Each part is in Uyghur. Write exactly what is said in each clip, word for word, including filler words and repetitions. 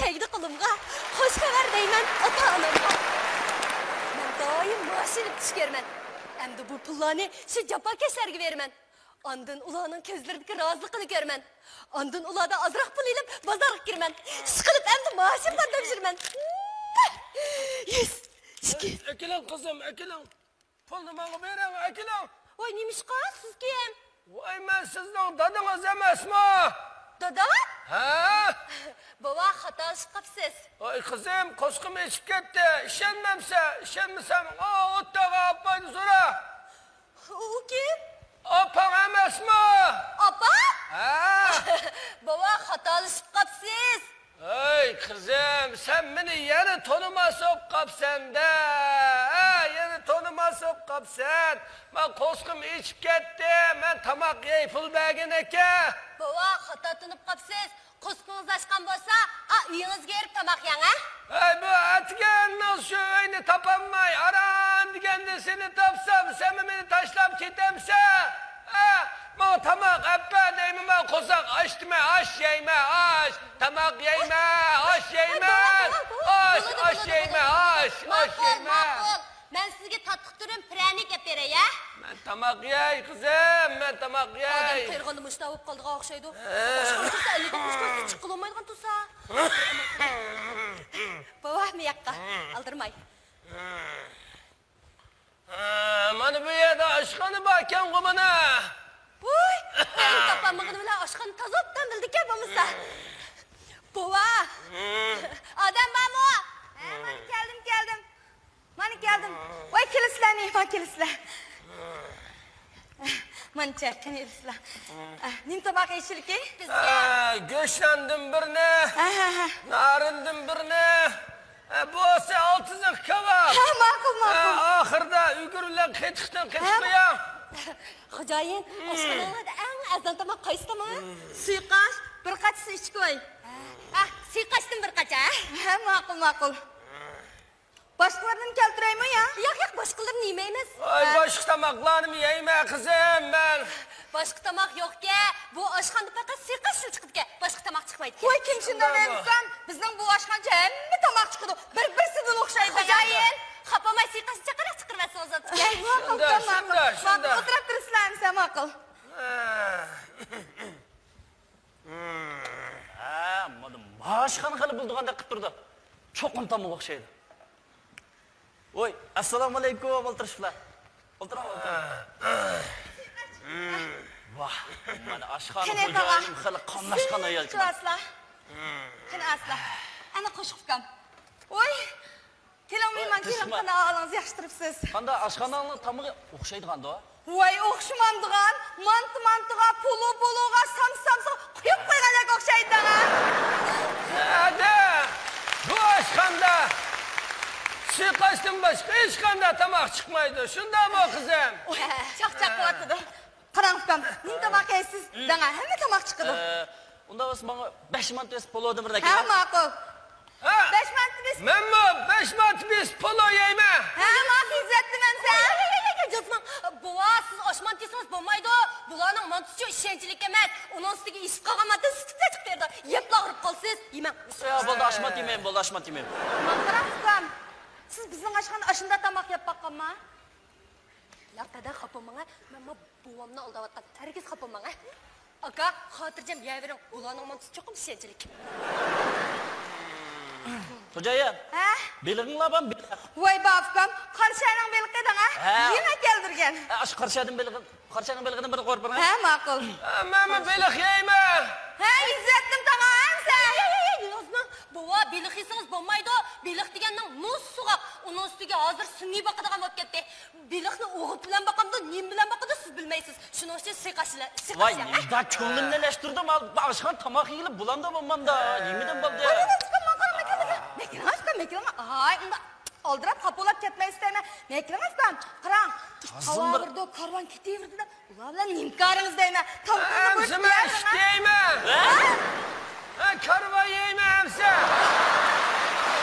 تەگدى قولۇمغا، خوش خەۋەر دەيمەن ئاتا-ئانامغا. مەن دائىم مائاش ئېلىپ چۈش كۆرىمەن. ئەمدى بۇ پۇللارنى شۇ جاپاكەشلەرگە بېرىمەن. ئاندىن ئۇلارنىڭ كۆزلىرىدىكى رازىلىقىنى كۆرىمەن. ئاندىن ئۇلاردىن ئازراق پۇل ئېلىپ، بازارغا كىرىمەن. ئىشقىلىپ ئەمدى مائاشىمدىن تاپشۇرىمەن. يۈز، ئىككى. ئەكېلىڭ، قىزىم، ئەكېلىڭ. پۇلنى ماڭا بېرىڭ، ئەكېلىڭ. ۋاي، نېمىشقا؟ سىز كىم؟ ۋاي، مەن سىزنىڭ دادىڭىز ئەمەسمۇ؟ دادا؟ ھە؟ بوۋا، خاتالىشىپ قاپسىز. ۋاي، قىزىم، قورسىقىم ئېچىپ كەتتى. ئىشەنمەمسە، ئىشەنمىسەڭ، ئا، ئوتتاغا ئاپاينى سورا. ئۇ كىم؟ ئاپاڭ ئەمەسمۇ؟ ئاپا؟ ھە؟ بوۋا، خاتالىشىپ قاپسىز. ھەي، قىزىم، سەن مېنى يەنە تونۇماس بولۇپ قاپسەن-دە. ھە، يەنە تونۇماس بولۇپ قاپسەن. مەن قورسىقىم ئېچىپ كەتتى. مەن تاماق يەي پۇل بەرگىنىكى. بوۋا، خاتا تونۇپ قاپسىز. قورسىقىڭىز ئاچقان بولسا، ئا، ئۆيىڭىزگە بېرىپ تاماق يەڭ، ھە؟ ھەي، بۇ ئەتىگەننىڭ شۇ ئۆينى تاپالماي، ئاران دېگەندە سېنى تاپسام، سەنمۇ مېنى تاشلاپ كېتەمسەن؟ ھە؟ ماڭا تاماق ئەپبەر دەيمەن، مەن قورساق ئاچتىمەن، ئاش يەيمەن، ئاش. تاماق يەيمەن، ئاش يەيمەن. ئاي، بوۋا، بوۋا، بوۋا. ئاش، بولىدۇ، ئاش بولىدۇ، يەيمەن، بولىدۇ. ئاش، ئاش ماقۇل، يەيمەن. ماقۇل. مەن سىزگە تاتلىق تۈرۈم پىرەنىك ئەپ بېرەي، ھە؟ مەن تاماق يەي، قىزىم، مەن تاماق يەي. ئادەم قېرىغاندا مۇشۇنداق بولۇپ قالىدىغان ئوخشايدۇ. ھە. ئاشخانا تۇرسا، ئەللىك ئالتمىش كويسا چىققىلى بولمايدىغان تۇرسا. بوۋا، مۇياققا. ئالدىرىماي. ھە، مانا بۇ يەردە ئاشخانا باركەنغۇ مانا. ۋوي، مەن تاپالمىغىنى بىلەن ئاشخانا تازا ئوبدان بىلدىكەن بولمىسا. بوۋا، ئادەم بارمۇ؟ ھە، مانا كەلدىم، كەلدىم. مانا كەلدىم. ۋاي، كېلىسىلەر، مېھمان كېلىسىلەر. مانچە، قېنى ئېلىسىلەر. نېمە تاماق يېيىشلىكى؟ بىزگە. ئە، گۆشناندىن بىرنى، ھە، ھە، ھە. نارىندىن بىرنى، ئە، بولسا ئالتە زىق كاۋاپ. ھە، ماقۇل، ماقۇل. ئە، ئاخىرىدا ئۈگرە بىلەن قېتىقتىن قېتىق قويۇڭ. خوجايىن، ئاشخانىڭلاردا ئەڭ ئەرزان تاماق قايسى تاماق؟ سۇيقاش، بىر قاچا سۇ ئىچكوي. ھە، سۇيقاشتىن بىر قاچا. ھە، ماقۇل، ماقۇل. باشقىلاردىن كەلتۈرەيمۇ يا؟ ياق، ياق، باشقىلىرىنى يېمەيمىز. ۋاي، ھە. باشقا تاماقلارنىمۇ يەيمەن، قىزىم، مەن. باشقا تاماق يوقكەن. بۇ ئاشخانىدا پەقەت سۇيقاشلا چىقىدىكەن. باشقا تاماق چىقمايدىكەن. ۋاي، كىم شۇنداق دەيدىكەن؟ بىزنىڭ بۇ ئاشخانىچە ھەممە تاماق چىقىدۇ. بىر-بىرسىدىن ئوخشايدۇ. خوجايىن، خاپا بولماي سۇيقاشنى چاقىراق چىقىرىۋەتسىڭىز بوپتىكەن. شۇنداق، شۇنداق، شۇنداق. ئولتۇراپ تۇرىسىلەر ئەمىسە، ماقۇل. ھە. ھە، مانا ماشخانا خېلى بىلىدىغاندەك قىلىپ تۇرىدۇ. چوقۇم تامغا ئوخشايدۇ. ۋوي، ئەسسالامۇئەلەيكۇم، ئولتۇرۇشۇپلا. ئولتۇرۇڭ، ئولتۇرۇڭ. ۋاھ، مانا ئاشخانا خوجايىنىم خېلى قاملاشقان ئايالكەن. قېنى ئاسلا. ئەنە قوشۇق ئۇكام. ۋوي، كېلىڭ، مېھمان، كېلىڭ، قانداق ئەھۋالىڭىز، ياخشى تۇرۇپسىز؟ قانداق، ئاشخاناڭنىڭ تامىقى ئوخشايدىغاندۇ؟ ۋاي، ئوخشىمامدىغان، مانتا مانتىغا، پولۇ پولۇغا، سامسا سامسىغا قۇيۇپ قويغاندەك ئوخشايدۇ دەڭە. ھەدە، بۇ ئاشخانىدا سۇيقاشتىن باشقا ھېچقانداق تاماق چىقمايدۇ، شۇنداقمۇ، قىزىم؟ چاقچاق قىلىۋاتىدۇ. قاراڭ ئۇكام، نېمە تاماق يەيسىز؟ دەڭە، ھەممە تاماق چىقىدۇ. ئە، ئۇنداق بولسا ماڭا بەش مانتا بەرسە پولۇدىن بىرنى ئەكىلىڭ. ھە، ماقۇل. ھە، بەش مانتا بەرسە. مەنمۇ بەش مانتا بەرسە پولۇ يەيمەن. ھە، ماقۇل، ئىززەتلىمەمسەن؟ ۋاي، ۋاي، ۋاي، ۋاي، جازماڭ. بوۋا، سىز ئاش مانتا يېسىڭىز بولمايدۇ. بۇلارنىڭ مانتىسى ئىشەنچلىك ئەمەس. ئۇنىڭ ئۈستىگە ئېشىپ قالغان مانتا سۈتۈكلەر چىقىپ بېرىدۇ. يەپلا ئاغرىپ قالىسىز. يېمەڭ. يا، بولدى، ئاش مانتا يېمەيمەن، بولدى، ئاش مانتا يېمەيمەن. مانا قاراڭ ئۇكام، سىز بىزنىڭ ئاشخانىدا ئاشۇنداق تاماق يەپ باققانما؟ ياق، دادا، خاپا بولماڭ، ھە. مەنمۇ بوۋامنى ئالداۋاتقان. ھەرگىز خاپا بولماڭ، ھە. ئاكا، خاتىرجەم يەۋېرىڭ. بۇلارنىڭ مانتىسى چوقۇم ئىشەنچلىك. خوجايىن. ھە؟ بېلىقىڭلار بارمۇ، بېلىق؟ ۋاي، بار ئۇكام، قاراشاينىڭ بېلىقى دەڭە. ھە. يېڭى كەلدۈرگەن. ھە، ئاشۇ قاراشايدىن بېلىقى، قاراشاينىڭ بېلىقىدىن بىرنى قويۇپ بېرىڭ، ھە؟ ھە، ماقۇل. ھە، مەنمۇ بېلىق يەيمەن. ھە، ئىززەتنىڭ تاغا ھەمسە. بوۋا، بېلىق يېسىڭىز بولمايدۇ. بېلىق دېگەننىڭ مۇز سوغۇق. ئۇنىڭ ئۈستىگە ھازىر سۈنئىي باقىدىغان بولۇپ كەتتى. بېلىقنى ئوغۇت بىلەن باقامدۇ، نېمە بىلەن باقىدۇ، سىز بىلمەيسىز. شۇنىڭ ئۈچۈن سۇيقاش، سۇيقاش. ۋاي، نېمىدەك كۆڭلۈمنى ئەلەشتۈردۈم، ئاشخانا تاماق يېگىلى بولامدا بولمامدا، يېمىدىم بولدى. ماقۇل، ماقۇل، مەكىلىڭ، مەكىلىڭ، ئاي، ئۇنداق ئالدىراپ خاپا بولاپ كەتمەيسىز دەيمەن. مەكىلىڭ ئۇكام، قاراڭ، ھاۋا بېرىدۇ، كارۋان كېتىۋېرىدۇ. ئۇلار بىلەن نېمە كارىڭىز دەيمەن؟ تاۋۇقنى ئەمسە مەن ئىشتە يەيمەن. ھە؟ ھە، كارۋان يەيمەن ئەمسە.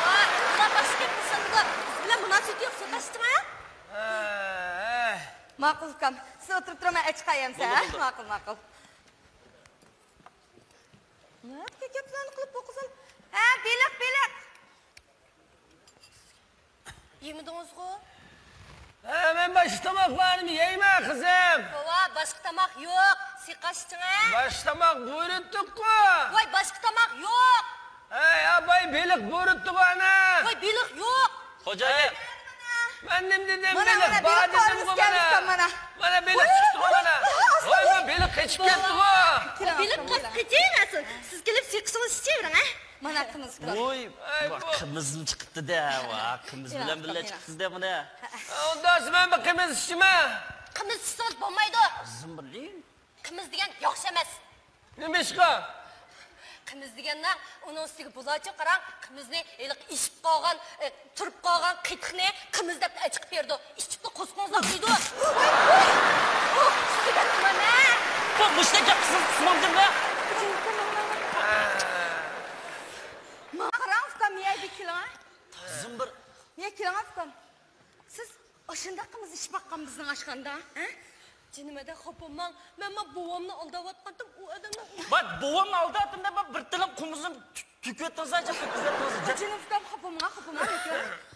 ۋاي، ئۇلار باشقا گەپنى سالىدۇ. بىز بىلەن مۇناسىۋىتى يوق، سىرتقا چىقماڭ. ھە. ماقۇل ئۇكام، سىز ئولتۇرۇپ تۇرۇڭ، مەن ئەچىقاي ئەمسە، ھە؟ بولدى، بولدى. ماقۇل، ماقۇل. نېمە گەپلەرنى قىلىپ بۇ قىزىل؟ ھە، يېمىدىڭىزغۇ؟ ھە، مەن باشقا تاماقلارنى يەيمەن، قىزىم. بوۋا، باشقا تاماق يوق. سىيقاش ئىچىڭە. باشقا تاماق بۇيرۇتتۇققۇ. ۋاي، باشقا تاماق يوق. ھەي، ئاباي، بېلىق بۇيرۇتتۇققۇ، ئانا. ۋاي، بېلىق يوق. خوجايىن. مەن نېمە دېدىم؟ مانا، بېلىق مانا، بار بېلىق دېدىمغۇ، قورۇمىز مانا. كەلدى، مانا. مانا بېلىق چىقتىغۇ، مانا. ۋاي، بېلىق قېچىپ كەتتىغۇ. كېلىڭ، بېلىق كېلىڭ. قېچىۋەرسۇن. سىز كېلىپ سىيقىشىڭىزنى ئىچىۋېرىڭ، ھە. مانا قىمىز بار. ۋوي، ئەي، بۇ قىمىزمۇ چىقىپتۇ-دە، ۋا، قىمىز بىلەن بىللە چىقىپسىز-دە مانا. ئۇنداقسا مەن بىر قىمىز ئىچىمەن. قىمىز ئىچسىڭىز بولمايدۇ. قىزىم بىلەي. قىمىز دېگەن ياخشى ئەمەس. نېمىشقا؟ قىمىز دېگەننىڭ ئۇنىڭ ئۈستىگە بۇلارچە قاراڭ، قىمىزنى ھېلىقى ئىششىپ قالغان، ئە، تۇرۇپ قالغان قېتىقنى قىمىز دەپ ئەچىقىپ بېرىدۇ. ئىچىپلا قورسىقىڭىز ئاغرىيدۇ. ئۇھ، سۈگەت مانا. بۇ مۇشتەك گەپ قىلسىڭىز قىسمامدىم مەن. ماڭا قاراڭ، ئۇكام، يەردە كېلىڭ. تازىم بىر. يە، كېلىڭ، ئۇكام. سىز ئاشۇنداق قىمىز ئىچىپ باققان بىزنىڭ ئاشخانىدا، ھە؟ جېنىم ھەدە، خاپا بولماڭ. مەن ما بوۋامنى ئالداۋاتقانتىم، ئۇ ئادەمنىڭ ئۇ- بات، بوۋامنى ئالداۋاتىمەن دەپ، بىر تىلىم قىمىزىم تۆ-، تۆكۈۋەتتىڭىز، ئاجاب تۆكۈۋەتتىڭىز. جېنىم ئۇكام، خاپا بولماڭ، خاپا بولماڭ.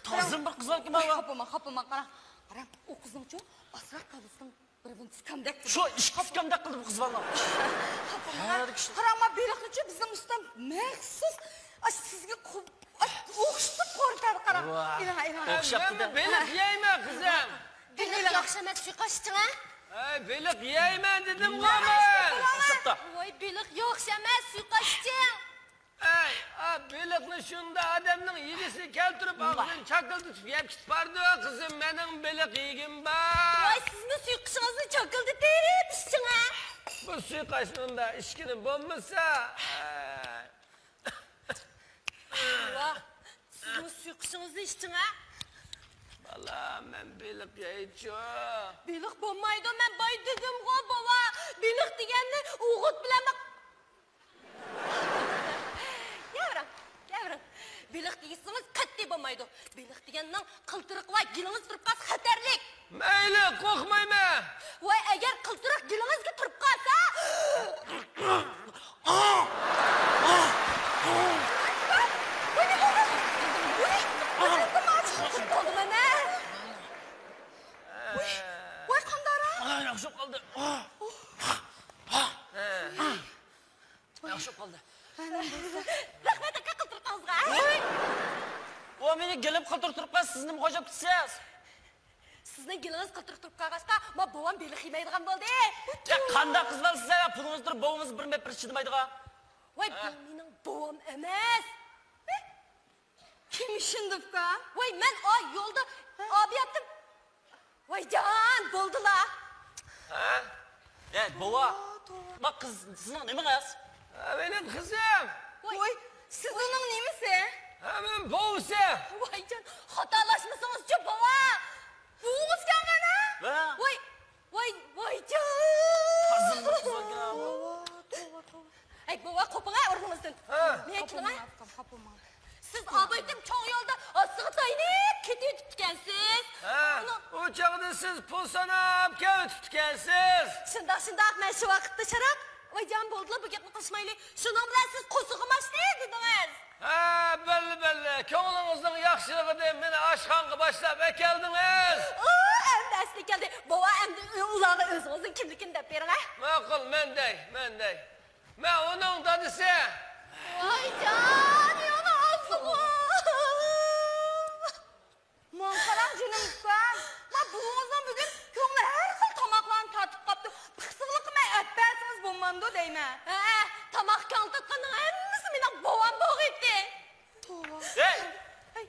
تازىم بىر قىزلار كىم بار؟ خاپا بولماڭ، خاپا بولماڭ، قاراڭ. قاراڭ، ئۇ قىزنىڭچۇ ئازراق كاللىسىنىڭ بىر سكامدەك قىلدى. شۇ ئىككى سكامدەك قىلدى بۇ قىز بالىنىڭ. قاراڭ، ما بېلىقنىچۇ بىزنىڭ ئۇستام مەخسۇس، ئاش، سىزگە قو-، ئاش، ئوخشىتىپ قورۇتادۇ، قاراڭ. ۋاھ. ئېلىڭ، ئېلىڭ. ئوخشاپتۇ-دە. بېلىق يەيمەن، قىزىم. بېلىق ياخشى ئەمەس، سۇيۇقئاش ئىچىڭ، ھە؟ ئەي، بېلىق يەيمەن دېدىمغۇ مەن. ئوخشاپتۇ. ۋاي، بېلىق ياخشى ئەمەس، سۇيۇقئاش ئىچىڭ. ئەي، ئا، بېلىقنى شۇنداق ئادەمنىڭ يېگۈسى كەلتۈرۈپ، ئاغزىنى چاكىلدىتىپ يەپ كېتىپ بارىدۇ، قىزىم، مېنىڭ بېلىق يېگۈم بار. ۋاي، سىزمۇ سۇيۇقئىشىڭىزنى چاكىلدىتىپ ئىچىڭ، ھە؟ بۇ سۇيۇقئاشنى ئۇنداق ئىچكىلى بولمىسا. ۋاھ، سىزمۇ سۇيۇقئىشىڭىزنى ئىچىڭ، ھە؟ بالام، مەن بېلىق يەيچۇ. بېلىق بولمايدۇ، مەن باي دېدىمغۇ، بوۋا. بېلىق دېگەننى ئوغۇت بىلەن بەك ياۋرام، ياۋرام. بېلىق دېسىڭىز قەتئىي بولمايدۇ. بېلىق دېگەننىڭ قىلتىرىقى ۋە گېلىڭىز تۇرۇپ قالسا خەتەرلىك. مەيلى، قورقمايمەن. ۋاي، ئەگەر قىلتىرىق گېلىڭىزگە تۇرۇپ قالسا. ۋاي، نېمە بولدى؟ ۋاي، ۋاي، قىلتىرىق بولدى مانا. ۋاي، ۋاي، قانداقراق؟ ئا، ياخشى بولۇپ قالدى. ئا. ئا. ياخشى بولۇپ قالدى. رەھمەت، ئاكا، قىلتۇرۇقىڭىزغا. ۋاي! ۋا، مېنىڭ گېلىم قىلتۇرۇق تۇرۇپ قالسا، سىز نېمە خوجاپ كېتىسىز؟ سىزنىڭ گېلىڭىز قىلتۇرۇق تۇرۇپ قالغاچقا، ما بوۋام بېلىق يېمەيدىغان بولدى. يا، قانداق قىز بالىسىز يا؟ پۇلىڭىز تۇرۇپ، بوۋىڭىز بىر مەپپىرى چىدىمايدىغان. ۋاي، بۇ مېنىڭ بوۋام ئەمەس. كىم ئىشىندى ئۇكام؟ ۋاي، مەن ئا يولدا ئابىياتتىم. ۋايجان، بولدىلا. ھە؟ ئەي، بوۋا. توۋا، توۋا. ما قىز، سىزنىڭ نېمىڭىز؟ ھە، مېنىڭ قىزىم. ۋاي، سىز ئۇنىڭ نېمىسى؟ ھە، مەن بوۋىسى. ۋايجان، خاتالاشمىسىڭىزچۇ، بوۋا. بوۋىڭىزكەن مانا. ھە؟ ۋاي، ۋاي، ۋايجان. قىزىم، قىزىم. توۋا، توۋا، توۋا. ئەي، بوۋا، قوپۇڭە ئورنىڭىزدىن. ھە. مېنى كېلىڭە. قاپىماڭ، قاپىماڭ. سىز ئابايتىم چوڭ يولدا ئاستىغا تايىنىپ كېتىۋېتىپتىكەنسىز. ھە، ئۇ چاغدا سىز پۇل ساناپ كېلىۋېتىپتىكەنسىز. شۇنداق، شۇنداق، مەن شۇ ۋاقىتتا شاراپ، ۋايجان، بولدىلا، بۇ گەپنى قىلىشمايلى. شۇنىڭ بىلەن سىز قورسىقىم ئاچتى دېدىڭىز. ھە، بىلدى، بىلدى. كۆڭلىڭىزنىڭ ياخشىلىقىدىن مېنى ئاشخانىغا باشلاپ ئەكەلدىڭىز. ئۇ، ئەمدى ئەسلىگە كەلدى. بوۋا، ئەمدى ئۇلارغا ئۆزىڭىزنىڭ كىملىكىنى دەپ بېرىڭە. ماقۇل، مەن دەي، مەن دەي. مەن ئۇنىڭ دادىسى. ۋايجان، يامان ئازدىغۇ. ماڭا قاراڭ، جېنىم ئۇكام. ما بوۋىڭىزنىڭ بۈگۈن كۆڭلى ھەر خىل تاماقلارنى تارتىپ قاپتۇ. پىخسىقلىققا مەن ئەپ بەرسىڭىز بولمامدۇ دەيمەن. ھە، تاماق كۆڭۈل تارتقاننىڭ ھەممىسى مېنىڭ بوۋام بولغىيتتى. توۋا. ھەي! ھەي،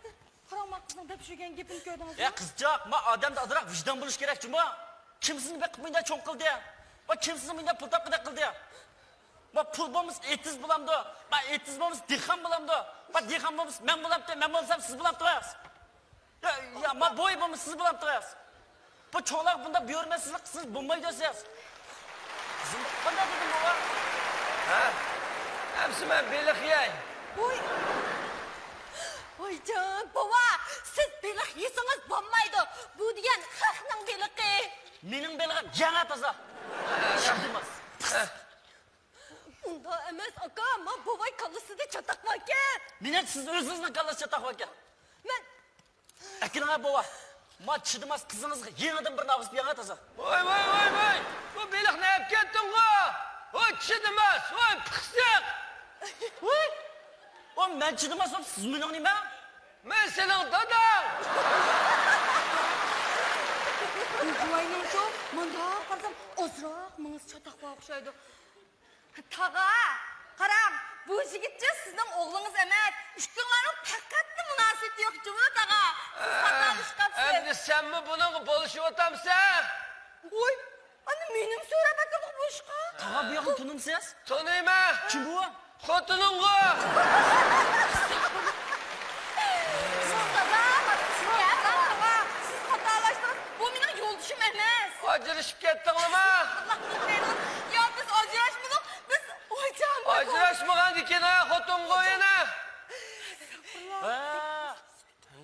قاراڭ، ما قىزنىڭ دەپ يۈرگەن گېپىنى كۆردىڭىزمۇ؟ ھە، قىزچاق، ما ئادەمدە ئازراق ۋىجدان بولۇش كېرەك جۇمۇ. كىم سىزنى بېقىپ مۇنداق چوڭ قىلدى؟ ما كىم سىزنى مۇنداق پۇل تاپقۇدەك قىلدى؟ ما پۇل بولمىسا ئېتىز بولامدۇ؟ ما ئېتىز بولمىسا دېھقان بولامدۇ؟ ما دېھقان بولمىسا مەن بولامتىم، مەن بولمىسام سىز بولامتىڭىز؟ يا، يا، ما بوۋاي بولمىسا سىز بولامتىڭىز؟ بۇ چوڭلارغا بۇنداق بۇيرۇماي سىزلىق قىلسىڭىز بولمايدۇ سىز. قىزىم، قانداق دېدىم بوۋا؟ ھە؟ ئەمسە مەن بېلىق يەي. ۋوي. ۋايجان، بوۋا، سىز بېلىق يېسىڭىز بولمايدۇ. بۇ دېگەن خەقنىڭ بېلىقى. مېنىڭ بېلىقىم يەنە تازا. ئىشەندىڭىز. ئۇنداق ئەمەس، ئاكا، ما بوۋاي كاللىسىدا چاتاق باركەن. مېنىڭ سىز ئۆزىڭىزنىڭ كاللىسىدا چاتاق باركەن. مەن ئەكېلىڭە بوۋا. ما چىدىماس قىزىڭىزغا يېڭىدىن بىرنى ئالغۇزۇپ بېرىڭە تازا. ۋاي، ۋاي، ۋاي، ۋاي! بۇ بېلىقنى ئەپ كەتتىڭغۇ! ۋاي چىدىماس، ۋاي پىخسىق! ۋاي! ۋاي مەن چىدىماس بولۇپ سىز مېنىڭ نېمە؟ مەن سېنىڭ داداڭ! بۇ بوۋاينىڭچۇ مۇنداق قارىسام ئازراق مېڭىسى چاتاق بار ئوخشايدۇ. تاغا، قاراڭ، بۇ يىگىتچۇ سىزنىڭ ئوغلىڭىز ئەمەس. ئىككىڭلارنىڭ پەقەتلا مۇناسىۋىتى يوق جۇمۇ، تاغا. سىز خاتالىشىپ قاپسىز. ئەمدى سەنمۇ بۇنىڭغا بولۇشۇۋاتامسەن؟ ۋوي، ئانا مېنىڭ سۆرەپ ئەكىردىغۇ بۇ ئىشقا. تاغا، بۇ ياقنى تونۇمسىز؟ تونۇيمەن. كىم بۇ؟ خوتۇنۇڭغۇ. سىز تاغا، سىز خاتالاشتىڭىز. بۇ مېنىڭ يولدىشىم ئەمەس. ئاجرىشىپ كەتتىڭلىما؟ يا بىز ئاجراشمىدۇق، بىز ئويچان. ئاجراشمىغاندىكىن ھە خوتۇنغۇ يەنە. ھە.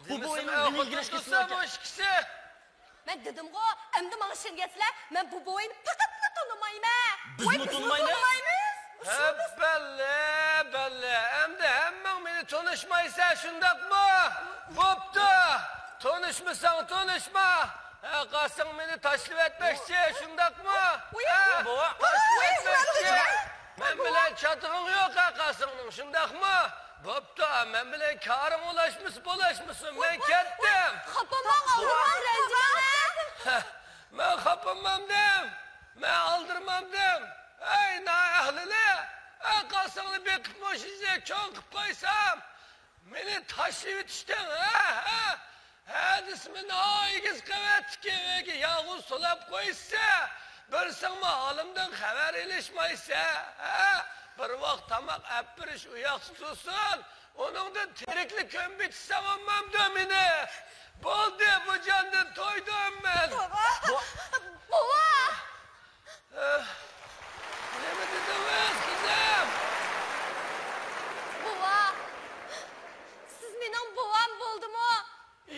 بۇ بوۋاينىڭ نېمە ئىگىلەشكىسى بار ئىكەن؟ مەن دېدىمغۇ، ئەمدى ماڭا ئىشەنگەنسىلەر، مەن بۇ بوۋاينى پەقەتلا تونۇمايمەن. بىزمۇ تونۇمايمىز. ھە، بەللى، بەللى. ئەمدى ھەممىڭ مېنى تونۇشمايسەن، شۇنداقمۇ؟ بوپتۇ. تونۇشمىساڭ تونۇشما. ھە، قاسىڭ مېنى تاشلىۋەتمەكچى، شۇنداقمۇ؟ ھە؟ تاشلىۋەتمەكچى. مەن بىلەن چاتىقىڭ يوق ھە قاسىڭنىڭ، شۇنداقمۇ؟ بوپتۇ، مەن بىلەن كارىڭ ئۇلاشمىسا بولاشمىسۇن، مەن كەتتىم. خاپا بولماڭ، ئالدىرىماڭ، رەنجىمەڭ. مەن خاپا بولمامدىم، مەن ئالدىرىمامدىم. ئەي نائەھلىلى، ئەي قاسىڭنى بېقىپ مۇشۇ يەرگە چوڭ قىلىپ قويسام، مېنى تاشلىۋېتىشتىڭ، ھە، ھە؟ ھە دېسىمۇ، ئېگىز قەۋەتتىكى ئۆيگە يالغۇز سولاپ قويسا، بىرسىڭمۇ ھالىمدىن خەۋەر ئېلىشمايسا، ھە؟ بىر ۋاق تاماق ئەپ بېرىش ئۇ ياقتا تۇرسۇن، ئۇنىڭدىن تىرىكلا كۆمۈۋېتىشسەڭ بولمامدۇ مېنى؟ بولدى، بۇ جاندىن تويدۇم مەن. بوۋا! بوۋا! ئە، نېمە دېدىڭىز، قىزىم؟ بوۋا! سىز مېنىڭ بوۋام بولدىمۇ؟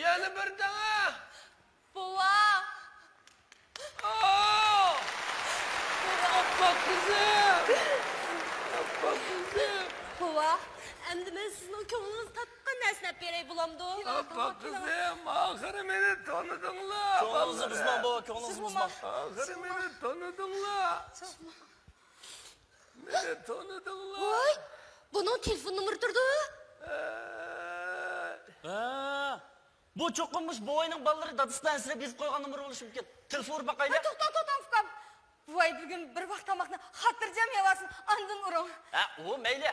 يەنە بىر دەڭە. بوۋا! ئاھ! ئاپپاق قىزىم! ئاپپاق قىزىم! بوۋا، ئەمدى مەن سىزنىڭ كۆڭلىڭىزگە تارتقان نەرسىنى ئەپ بېرەي بولامدۇ؟ ئاپپاق قىزىم، ئاخىرى مېنى تونۇدۇڭلار، كۆڭلىڭىزنى بۇزماڭ، بوۋا، كۆڭلىڭىزنى بۇزماڭ. ئاخىرى مېنى تونۇدۇڭلار. مېنى تونۇدۇڭلار. ۋاي، بۇنىڭ تېلېفون نومۇرى تۇرىدۇ. ھە. بۇ چوقۇم مۇشۇ بوۋاينىڭ بالىلىرى دادىسىدىن ئەنسىرەپ يېزىپ قويغان نومۇر بولۇشى مۇمكىن. تېلېفون ئۇرۇپ باقايلى. توختا، توختا، ئۇكام. بوۋاي بۈگۈن بىر ۋاق تاماقنى خاتىرجەم يەۋالسۇن، ئاندىن ئۇرۇڭ. ھە، ئۇ مەيلى.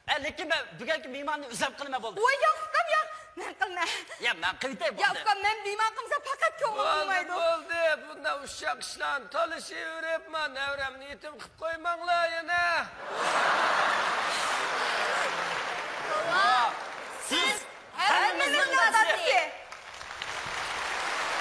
ھە، لېكىن مەن بۈگۈنكى مېھماننى ئۆزۈم قىلىمەن بولدى. ۋاي ياق، ئۇكام، ياق. مەن قىلىمەن. يا، مەن قىلىۋېتەي، يا، بولدى. ئۇكام، مەن مېھمان قىلمىسام پەقەت كۆڭلۈم بولدى، بولمايدۇ. بولدى. بۇنداق ئۇششاق ئىشلارنى تالىشىۋېرىپ، ما نەۋرەمنى يېتىم قىلىپ قويماڭلار يەنە.